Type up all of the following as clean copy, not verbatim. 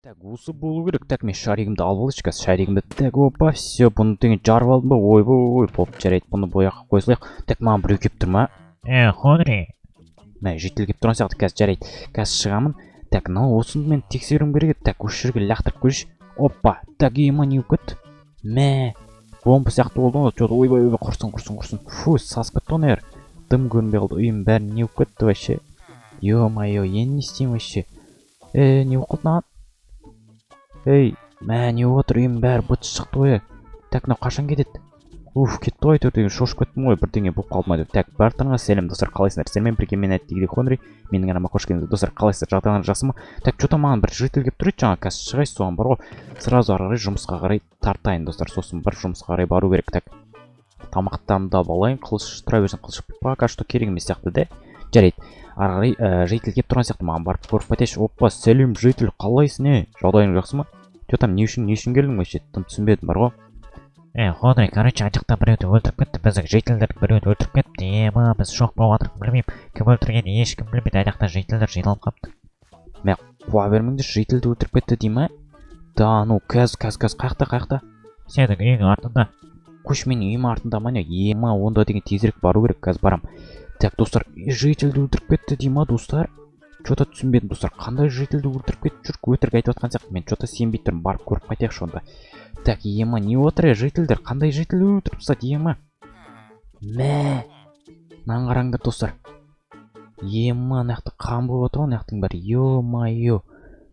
Так, осы болу керек. Так, мен шаригімді алып алайыншы қазір, шаригімді. Так, опа, все, бұны деген жарып алдым ба? Ойбой, болды, жарайды, бұны бұл жаққа қоя салайық. Так, маған біреу келіп тұр ма? Е, Хонри. Мә, житель келіп тұрған сияқты қазір, жарайды. Қазір шығамын. Так, мынау осыны мен тексеруім керек еді. Так, осы жерге лақтырып көрейінші. Опа, так, ема, не болып кетті? Мә, бомба сияқты болды ғой. Че-то, ойбай, ойбай, құрсын, құрсын, құрсын. Фу, сасып кетті ғой мына. Дым көрінбей қалды. Үйім бәрі не болып кетті вообще? Ё-моё, енді не істеймін вообще? Е, не болып қалды маған? Ей, мә, не болып жатыр? Үйім бәрі быт шықты ғой. Так, мынау қашан кетеді? Уф, кетті ғой әйтеуір деген, шошып кеттім ғой, бірдеңе болып қалды ма деп. Так, барлықтарыңа сәлем, достар, қалайсыңдар? Сіздермен бірге мен, әдеттегідей, Хонри. Менің арнама қош келдіңіздер. Достар, қалайсыздар? Жағдайларыңыз жақсы ма? Так, че-то маған бір житель келіп тұр еді жаңа, қазір шығайын, соған бар ғой. Сразу ары қарай жұмысқа қарай тартайын, достар. Сосын бір жұмысқа қарай бару керек. Так, тамақтарымды алып алайын, қылыш тұра берсін, қылыш пока что керек емес сияқты да. Жарайды. Ары қарай житель келіп тұрған сияқты, маған барып көріп қайтайыншы. Опа, сәлем, житель, қалайсың, е? Жағдайың жақсы ма? Че там, не үшін келдің вообще? Тым түсінбедім бар ғой. Е, Хонри, короче, ана жақта біреуді өлтіріп кетті, біздің жительдер біреуді өлтіріп кетті. Ема, біз шок болып жатырмық, білмеймін, кім өлтіргенін ешкім білмейді, ана жақта жительдер жиналып қалыпты. Мә, қуа бермеңдерші, жительді өлтіріп кетті дей ма? Да, ну, қазір, қазір, қазір, қаяқта, қаяқта? Сенің үйіңнің артында. Көш, менің үйім артында ма, не? Ема, онда деген тезірек бару керек, қазір барам. Так, достар, жительді өлтіріп кетті дей ма, достар? Че-то түсінбедім, достар, қандай жительді өлтіріп кетті жүр, өтірік айтып жатқан сияқты. Мен че-то сенбей тұрмын, барып көріп қайтайықшы онда. Так, ема, не отыр, е, жительдер, қандай жительді өлтіріп тастады, ема? Мә, мынаны қараңдар, достар. Ема, мына жақта қан болып жатыр ғой, мына жақтың бәрі, ё-моё.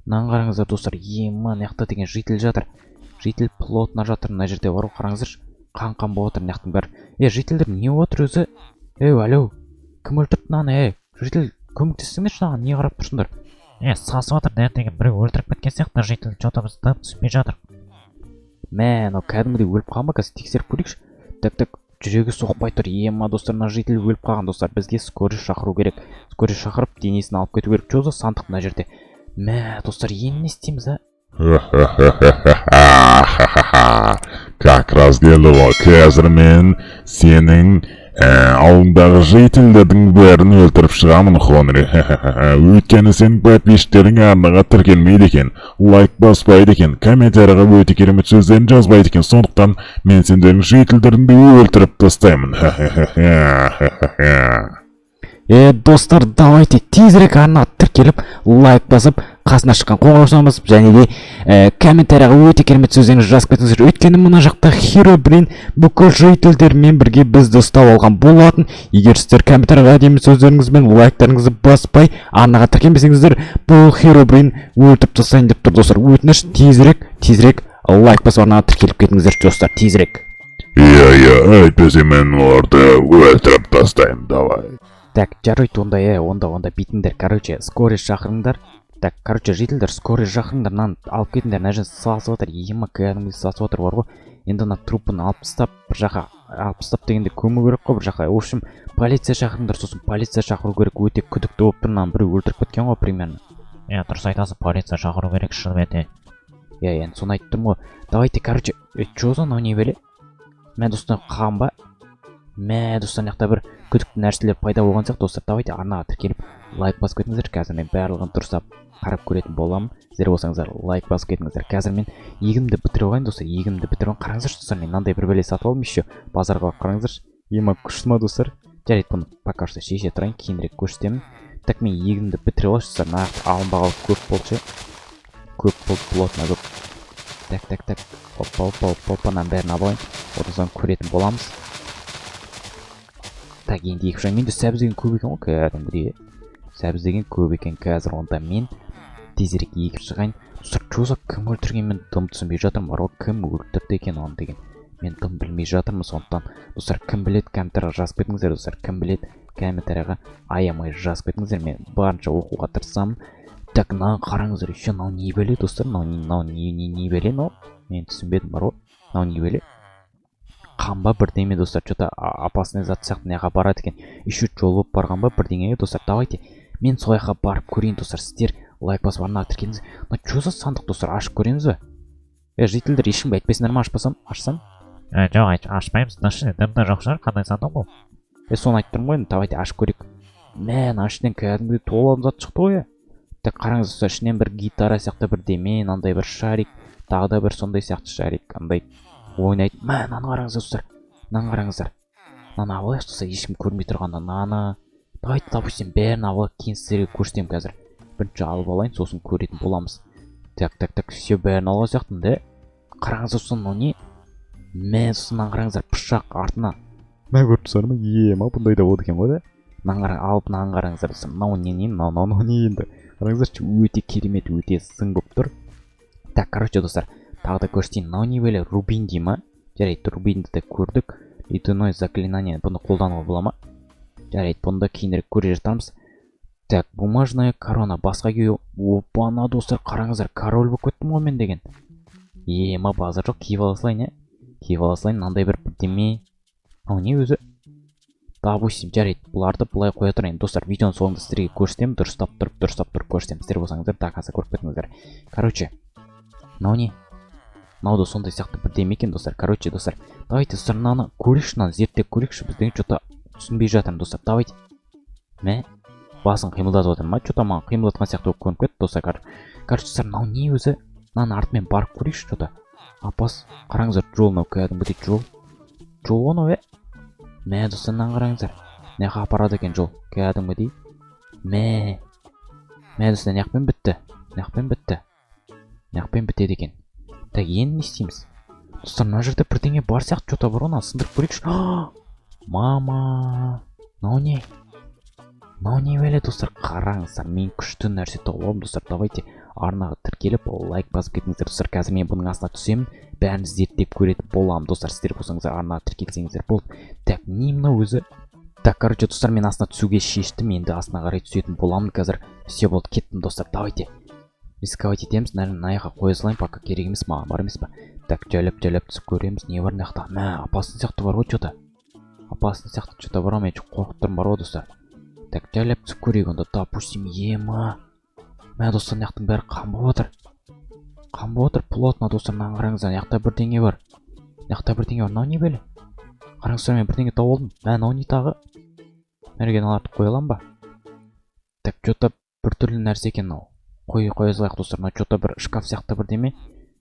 Мынаны қараңыздар, достар, ема, мына жақта деген житель жатыр. Житель плотно жатыр, мына жерде бар ғой, қараңыздаршы. Қан-қан болып жатыр мына жақтың бәрі. Е, жительдер, не болып жатыр өзі? Ей, алло, кім өлтірді мынаны, е? Житель, көмектессеңдерші маған, не қарап тұрсыңдар? Е, сасып жатыр, мына деген біреу өлтіріп кеткен сияқты житель, че-то біз дым түсінбей жатыр. Мә, мынау кәдімгідей өліп қалған ба? Қазір тексеріп көрейікші. Так, так, жүрегі соқпай тұр. Ема, достар, мына житель өліп қалған, достар. Бізге скорый шақыру керек. Скорый шақырып, денесін алып кету керек. Че за сандық мына жерде? Мә, достар, енді не істейміз, а? Как раз келді ғой. Қазір мен сенің ауылыңдағы жительдердің бәрін өлтіріп шығамын, Хонри. Өйткені сенің подписчиктерің арнаға тіркелмейді екен, лайк баспайды екен, комментарийға өте керемет сөздерін жазбайды екен. Сондықтан мен сендердің жительдеріңді өлтіріп тастаймын. Е, достар, давайте тезірек арнаға тіркеліп, лайк басып, қасына шыққан қоңыраушаны басып және де комментарийға өте керемет сөздеріңізді жазып кетіңіздер. Өйткені мына жақта Херобрин бүкіл жительдермен бірге бізді ұстап алған болатын. Егер сіздер комментарийға әдемі сөздеріңіз бен лайктарыңызды баспай, арнаға тіркелмесеңіздер, бұл Херобрин өлтіріп тастайын деп тұр, достар. Өтініш, тезірек, тезірек лайк басып, арнаға тіркеліп кетіңіздер, достар, тезірек. Иә, әйтпесе мен оларды өлтіріп тастаймын, давай. Так, жарайды онда, е, онда бүйтіңдер, короче, скорый шақырыңдар. Так, короче, жительдер, скорый шақырыңдар, мынаны алып кетіңдер, мына жерде сасып жатыр, ема, кәдімгідей сасып жатыр бар ғой. Енді мына трупын алып тастап, бір жаққа алып тастап дегенде көму керек қой бір жаққа. В общем, полиция шақырыңдар, сосын полиция шақыру керек, өте күдікті болып тұр, мынаны біреу өлтіріп кеткен ғой примерно. Е, дұрыс айтасың, полиция шақыру керек шынымен де. Иә, енді соны айтып тұрмын ғой. Давайте, короче, е, чё за мынау не бәле? Мә, достар, қан ба? Мә, достар, мына жақта бір күдікті нәрселер пайда болған сияқты, достар. Давайте арнаға тіркеліп, лайк басып кетіңіздер. Қазір мен барлығын дұрыстап қарап көретін боламын. Сіздер болсаңыздар, лайк басып кетіңіздер. Қазір мен егінімді бітіріп алайын, достар, егінімді бітіріп алайын. Қараңыздаршы, достар, мен мынандай бір бәле сатып алдым еще базарға барып, қараңыздаршы. Ема, күшті ма, достар? Жарайды, бұны пока что шеше тұрайын, кейінірек көрсетемін. Так, мен егінімді бітіріп алайыншы, достар. Мына жақта алынбағалы көп болды ше, көп болды, плотно көп. Так, так, так, опа, опа, опа, опа, мынаның бәрін алып алайын, одан соң көретін боламыз. Так, енді екі менде сәбіз деген көп екен ғой, кәдімгідей сәбіз деген көп екен. Қазір онда мен тезірек егіп шығайын, достар. Че за, кім өлтірген, мен дым түсінбей жатырмын бар ғой. Кім өлтірді екен оны деген мен дым білмей жатырмын. Сондықтан, достар, кім біледі, комментарийға жазып кетіңіздер. Достар, кім біледі, комментарийға аямай жазып кетіңіздер, мен барынша оқуға тырысамын. Так, мынаны қараңыздар еще, мынау не бәле, достар? Мынау не бәле мынау? Мен түсінбедім бар ғой, мынау не бәле? Қан ба, бірдеме, достар? Че то опасный зат сияқты мына жаққа барады екен. Еще жол болып барған ба, бірдеңе? Достар, давайте мен сол жаққа барып көрейін. Достар, сіздер лайк басып, арнаға тіркеліңіз. Мына че за сандық, достар? Ашып көреміз бе? Е, жительдер, ешкімге айтпайсыңдар ма ашпасам, ашсам? Е, жоқ, ашпаймыз, мына ішінде дым да жоқ шығар, қандай сандық бұл? Е, соны айтып тұрмын ғой енді. Давайте ашып көрейік. Мә, мына ішінен кәдімгідей тола зат шықты ғой, е. Так, қараңыз, достар, ішінен бір гитара сияқты бірдеме, мынандай бір шарик, тағы да бір сондай сияқты шарик, андай ойнайтын. Мә, мынаны қараңыздар, достар, мынаны қараңыздар. Мынаны алып алайықшы, достар, ешкім көрмей тұрғанда мынаны. Давайте, допустим, бәрін алып алайық, кейін сіздерге көрсетемін. Қазір бірінші алып алайын, сосын көретін боламыз. Так, так, так, все, бәрін алған сияқтымын да. Қараңыздар, достар, мынау не? Мә, сосын мынаны қараңыздар, пышақ артына. Мә, көріп тұрсыздар ма? Ема, бұндай да болады екен ғой да. Мынаны қара, алып, мынаны қараңыздар, достар. Мынау не? Не мынау? Мынау не енді? Қараңыздаршы, өте керемет, өте сын болып тұр. Так, короче, достар, тағы да көрсетейін. Мынау не бәле? Рубин дей ма? Жарайды, рубинді де көрдік. Ледяное заклинание, бұны қолдануға бола ма? Жарайды, бұны да кейінірек көре жатармыз. Так, бумажная корона, басқа кию. Опа, на, достар, қараңыздар, король болып кеттім ғой мен деген. Ема, базар жоқ, киіп ала салайын, иә, киіп ала салайын. Мынандай бір бірдеме, мынау не өзі? Допустим, жарайды, бұларды былай қоя тұрайын. Достар, видеоның соңында сіздерге көрсетемін, дұрыстап тұрып, дұрыстап тұрып көрсетемін. Сіздер болсаңыздар, до конца көріп кетіңіздер. Короче, мынау не? Мынау да сондай сияқты бірдеме екен, достар. Короче, достар, давайте, достар, мынаны көрейікші, мынаны зерттеп көрейікші. Біз деген че-то түсінбей жатырмын, достар. Давайте. Мә, басын қимылдатып жатыр ма? Че-то маған қимылдатқан сияқты болып көрініп кетті, достар. Короче, достар, мынау не өзі? Мынаның артымен барып көрейікші. Че-то апас, қараңыздар, жол мынау, кәдімгідей жол, жол ғой мынау, иә. Мә, достар, мынаны қараңыздар, мына жаққа апарады екен жол кәдімгідей. Мә, мә, достар, мына жақпен бітті, мына жақпен бітті, мына жақпен бітеді екен. Так, енді не істейміз, достар? Мына жерде бірдеңе бар сияқты, че-то бар ғой, мынаны сындырып көрейікші. Мама, мынау не? Мынау не бәле? Достар, қараңыздар, мен күшті нәрсе тауып алдым. Достар, давайте, арнаға тіркеліп, лайк басып кетіңіздер. Достар, қазір мен бұның астына түсемін, бәрін зерттеп көретін боламын. Достар, сіздер болсаңыздар, арнаға тіркелсеңіздер болды. Так, не мынау өзі? Так, короче, достар, мен астына түсуге шештім, енді астына қарай түсетін боламын қазір. Все, болды, кеттім, достар. Давайте рисковать етеміз. Мына жаққа қоя салайын, пока керек емес маған, бар емес па? Так, жайлап, жайлап түсіп көреміз, не бар мына жақта. Мә, опасный сияқты бар ғой, че-то опасный сияқты че-то бар ғой. Мен қорқып тұрмын бар ғой, достар. Так, жайлап түсіп көрейік онда, допустим. Ема, мә, достар, мына жақтың бәрі қан болып жатыр, қан болып жатыр плотно. Достар, мынаны қараңыздар, мына жақта бірдеңе бар, мына жақта бірдеңе бар. Мынау не бәле? Қараңыздар, мен бірдеңе тауып алдым. Мә, мынау не тағы? Мына мыналарды қоя аламын ба? Так, че-то біртүрлі нәрсе екен мынау. Қоя салайық, достар. Мынау че-то бір шкаф сияқты бірдеме.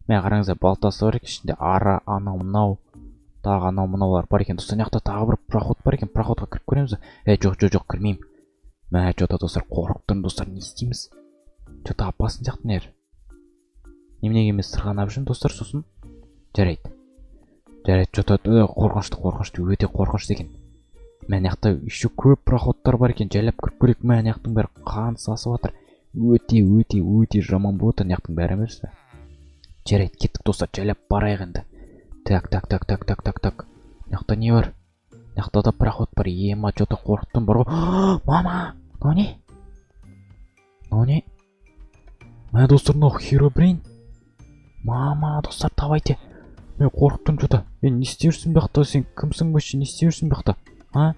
Мә, қараңыздар, балтасы бар екен, ішінде ара, анау мынау, тағы анау мынаулар бар екен. Достар, мына жақта тағы бір проход бар екен, проходқа кіріп көреміз ба? Е, жоқ, жоқ, жоқ, кірмеймін. Мә, че-то, достар, қорқып тұрмын. Достар, не істейміз? Че-то опасный сияқты мына жер. Неменеге мен сырғанап жүрмін, достар, сосын? Жарайды, жарайды, че-то қорқынышты, қорқынышты, өте қорқынышты екен. Мә, мына жақта еще көп проходтар бар екен, жайлап кіріп көрейік. Мә, мына жақтың бәрі қан сасып жатыр, өте, өте, өте жаман болып жатыр мына жақтың бәрі емес пе? Жарайды, кеттік, достар, жайлап барайық енді. Так, так, так, так, так, так, так, мына жақта не бар? Мына жақта да проход бар. Ема, че-то қорықтым бар ғой. Мама, мынау не? Мынау не? Мә, достар, мынау Херобрин. Мама, достар, давайте, мен қорқып тұрмын че-то. Е, не істеп жүрсің бұл жақта? Сен кімсің вообще? Не істеп жүрсің бұл жақта? А,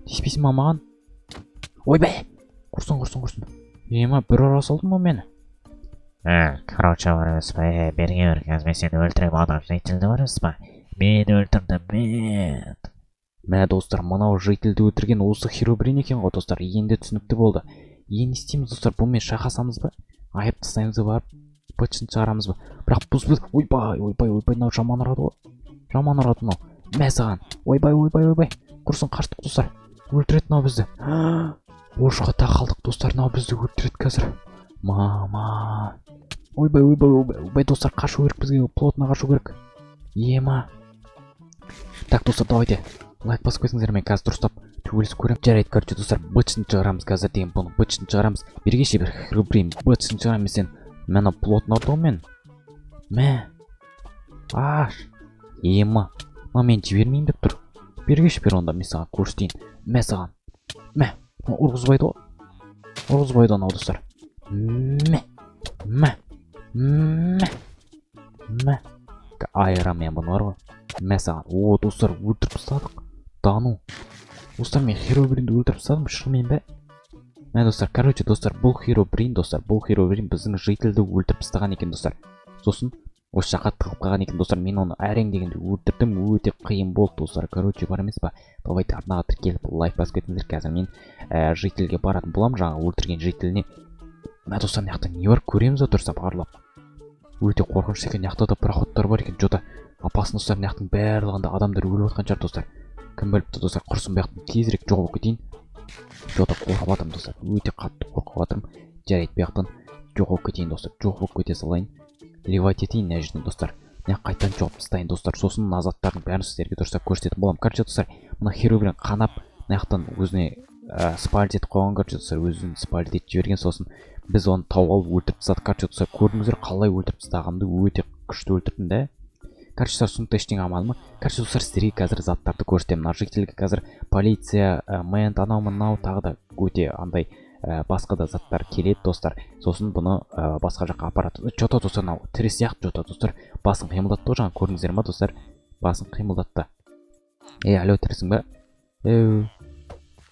тиіспейсің ба маған? Ойбай, құрсын, құрсын, құрсын. Ема, бір ұра салдың ғой мені. Ә, короче, бар емес па, е, бері кел, қазір мен сені өлтіремін. Ана жительді бар емес па, мен өлтірдім мен. Мә, достар, мынау жительді өлтірген осы Херобрин екен ғой, достар. Енді түсінікті болды. Енді не істейміз, достар? Бұнымен шайқасамыз ба, айырып тастаймыз ба, барып бытшын шығарамыз ба? Бірақ бұл, ойбай, ойбай, ойбай, мынау жаман ұрады ғой, жаман ұрады мынау. Мә саған! Ойбай, ойбай, ойбай, құрсын, қаштық, достар. Өлтіреді мынау бізді. Борышқа тақалдық, достар, мынау бізді өлтіреді қазір. Мама, ойбай, ойбай, ойбай, ойбай, достар, қашу керек бізге, плотно қашу керек. Ема. Так, достар, давайте, лайк басып кетіңіздер, мен қазір дұрыстап төбелесіп көремін. Жарайды, короче, достар, бытшын шығарамыз қазір деген, бұны бытшын шығарамыз. Бергеші бір, Херобрин, бытшын шығарамын мен сен. Мә, анау плотно ұрды ғой мен. Мә, аш, ема, мына мені жібермеймін деп тұр. Бергеші, бер онда, мен саған көрсетейін. Мә саған, мә! Мына ұрғызбайды ғой, ұрғызбайды анау, достар. Мә, мә, мә, мә, айырамын мен бұны бар ғой. Мә саған! О, достар, өлтіріп тастадық. Да ну, достар, мен Херобринді өлтіріп тастадым шынымен бе? Мә, достар, короче, достар, бұл Херобрин, достар, бұл Херобрин біздің жительді өлтіріп тастаған екен, достар. Сосын осы жаққа тығылып қалған екен, достар. Мен оны әрең дегенде өлтірдім, өте қиын болды, достар. Короче, бар емес па, давайте, арнаға тіркеліп, лайк басып кетіңіздер. Қазір мен жительге баратын боламын, жаңа өлтірген жителіне. Мә, достар, мына жақта не бар, көреміз ба дұрыстап аралап? Өте қорқынышты екен. Мына жақта да проходтар бар екен. Че-то опасно, достар. Мына жақтың барлығында адамдар өліп жатқан шығар, достар, кім біліпті, достар. Құрсын, бұл жақтан тезірек жоқ болып кетейін. Че-то қорқып жатырмын, достар, өте қатты қорқып жатырмын. Жарайды, бұл жақтан жоқ болып кетейін, достар, жоқ болып кете салайын. Ливать етейін мына жерден, достар. Мына қайтадан жауып тастайын, достар. Сосын мына заттардың бәрін сіздерге дұрыстап көрсететін боламын. Короче, достар, мына Херобрин қанап, мына жақтан өзіне спалить етіп қойған. Короче, достар, өзін спалить етіп жіберген. Сосын біз оны тауып алып, өлтіріп тастадық. Короче, достар, көрдіңіздер қалай өлтіріп тастағанымды? Өте күшті өлтірдім да. Короче, достар, сундукта ештеңе алмады ма? Короче, достар, сіздерге қазір заттарды көрсетемін. Мына жительге қазір полиция, мент, анау мынау тағы да өте андай басқа да заттар келеді, достар. Сосын бұны басқа жаққа апарады. Че-то, достар, мынау тірі сияқты. Че-то, достар, басын қимылдатты ғой жаңа, көрдіңіздер ма, достар? Басын қимылдатты. Ей, алло, тірісің ба? Еу,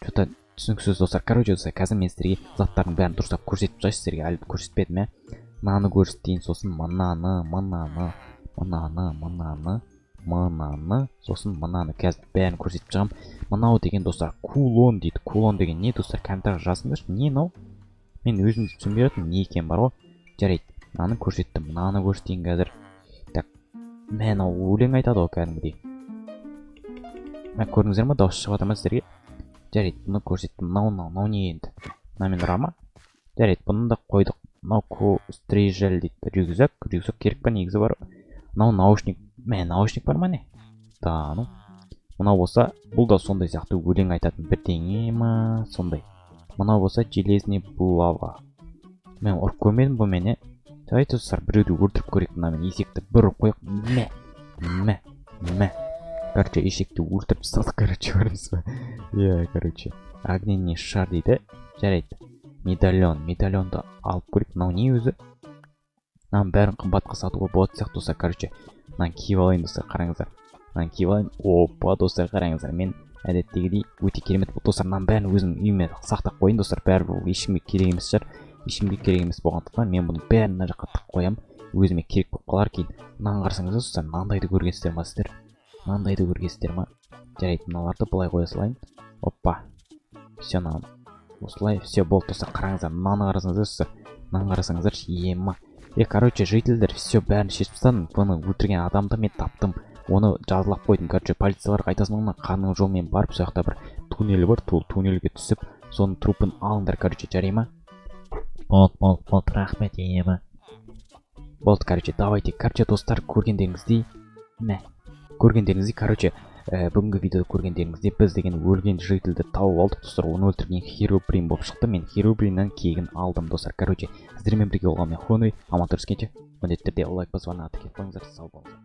че-то түсініксіз, достар. Короче, достар, қазір мен сіздерге заттардың бәрін дұрыстап көрсетіп тастайыншы. Сіздерге әлі көрсетпедім, иә. Мынаны көрсетейін, сосын мынаны, мынаны, мынаны, мынаны, мынаны, сосын мынаны. Қазір бәрін көрсетіп шығамын. Мынау деген, достар, кулон дейді. Кулон деген не, достар? Комментарий жазыңдаршы, не мынау? Мен өзім де түсінбей жатырмын не екенін бар ғой. Жарайды, мынаны көрсеттім, мынаны көрсетейін қазір. Так, мә, мынау өлең айтады ғой кәдімгідей. Мә, көрдіңіздер ма? Дауыс шығып жатыр ма сіздерге? Жарайды, бұны көрсеттім. Мынау, мынау, мынау не енді? Мынамен ұра ма? Жарайды, бұны да қойдық. Мынау стрижель дейді, рюкзак. Рюкзак керек па негізі бар? Мынау наушник. Мә, наушник бар ма, не? Да ну. Мынау болса, бұл да сондай сияқты өлең айтатын бірдеңе ма, сондай. Мынау болса железный булава. Мен ұрып көрмедім бұнымен, иә. Давайте, достар, біреуді өлтіріп көрейік мынамен. Есекті бір ұрып қояйық. Мә, мә, мә. Короче, ешекті өлтіріп тастадық, короче, көрдіңіз ба? Иә, короче, огненный шар дейді. Жарайды, медальон. Медальонды алып көрейік. Мынау не өзі? Мынаның бәрін қымбатқа сатуға болатын сияқты, достар. Короче, мынаны киіп алайын, достар, қараңыздар, мынаны киіп алайын. Опа, достар, қараңыздар, мен әдеттегідей өте керемет болды. Достар, мынаның бәрін өзімнің үйіме сақтап қояйын, достар. Бәрібір бұл ешкімге керек емес шығар. Ешкімге керек емес болғандықтан, мен бұның бәрін мына жаққа тығып қоямын, өзіме керек болып қалар кейін. Мынаны қарасаңыздар, достар, мынандайды көргенсіздер ма сіздер? Мынандайды көргенсіздер ма? Жарайды, мыналарды былай қоя салайын. Оппа, все, мынаны осылай, все, болды. Достар, қараңыздар, мынаны қарасаңыздар, достар, мынаны қарасаңыздаршы, ема. Е, короче, жительдер, все, бәрін шешіп тастадым. Бұны өлтірген адамды мен таптым, оны жазалап қойдым. Короче, полицияларға айтасың ғой, қанның жолмен барып, сол жақта бір туннель бар, сол туннельге түсіп, соның трупын алыңдар, короче, жарай ма? Болды, болды, болды, рахмет, ема. Болды, короче, давайте. Короче, достар, көргендеріңіздей, мә, көргендеріңіздей, короче, бүгінгі видеода көргендеріңіздей, біз деген өлген жительді тауып алдық, достар. Оны өлтірген Херобрин болып шықты. Мен Херобриннен кегін алдым, достар. Короче, сіздермен бірге болған мен, Хонри. Аман көріскенше, міндетті түрде лайк басып, арнаға тіркеліп қойыңыздар. Сау болыңыздар.